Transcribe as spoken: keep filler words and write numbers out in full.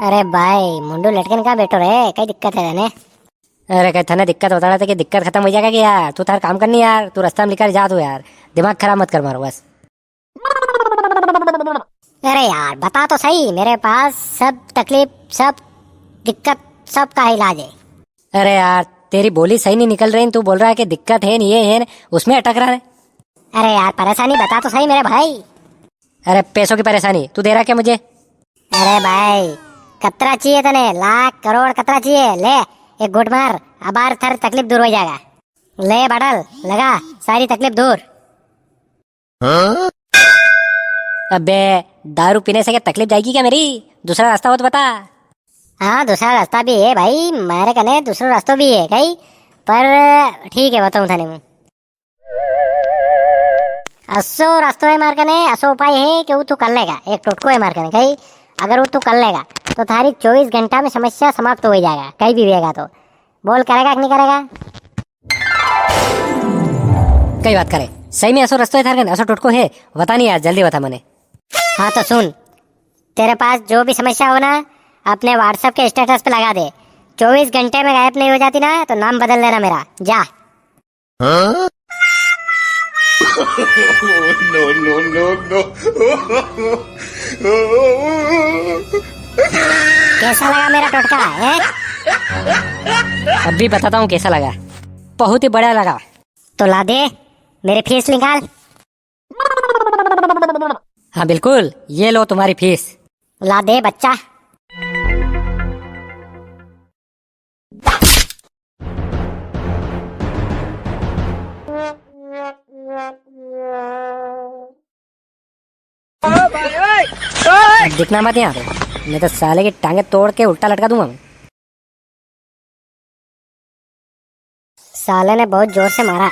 अरे भाई, मुंडू लटकन का बैठो रे, कई दिक्कत है तने? अरे कई थने दिक्कत बताना था कि दिक्कत खत्म हो जाएगा कि यार, तू थार काम करनी यार, तू रास्ता में निकल जा तू यार, दिमाग खराब मत कर मारो बस। अरे यार, बता तो सही, मेरे पास सब तकलीफ, सब दिक्कत, सब का इलाज है। अरे यार, तेरी बोली सही नहीं निकल रही, तू बोल रहा है कि दिक्कत है, नहीं ये है, उसमें अटक रहा है। अरे यार, परेशानी बता तो सही मेरे भाई। अरे पैसों की परेशानी, तू दे रहा क्या मुझे? अरे भाई, कतरा चाहिए तने? लाख, करोड़, कतरा चाहिए? ले, एक घूंट मार, अबार थारी तकलीफ दूर हो जाएगा। ले बाटल, लगा, सारी तकलीफ दूर। हाँ? अबे, दारू पीने से क्या तकलीफ जाएगी क्या मेरी? दूसरा रास्ता हो तो बता। हाँ, दूसरा रास्ता भी है भाई, मारे कने दूसरो रास्तो भी है कई, पर ठीक है, बताऊँ थाने मूँ। असो रास्तो है मार कने, असो उपाय है कि वो तू कर लेगा, एक टोटको है मार कने कई, अगर वो तू कर लेगा, तो थारी चौबीस घंटा में समस्या समाप्त हो जाएगा, कई भी वेगा तो। बोल, करेगा कि नहीं करेगा? कई बात करे, सही में असो रस्तो है थारे कने, असो टोटको है, बता नहीं यार, जल्दी बता मने। हाँ तो सुन, तेरे पास जो भी समस्या हो ना, अपने WhatsApp के status पे लगा दे। चौबीस घंटे में गायब नहीं हो जाती ना, तो नाम बदल देना मेरा, जा। हाँ? No, no, no, no। कैसा लगा मेरा टोटका, हैं? अभी बताता हूँ कैसा लगा। बहुत ही बढ़िया लगा। तो ला दे, मेरी फीस निकाल। हाँ बिल्कुल, ये लो तुम्हारी फीस। ला दे बच्चा। दिखना मत यहाँ पे, नहीं तो साले की टांगे तोड़ के उल्टा लटका दूंगा मैं। साले ने बहुत जोर से मारा।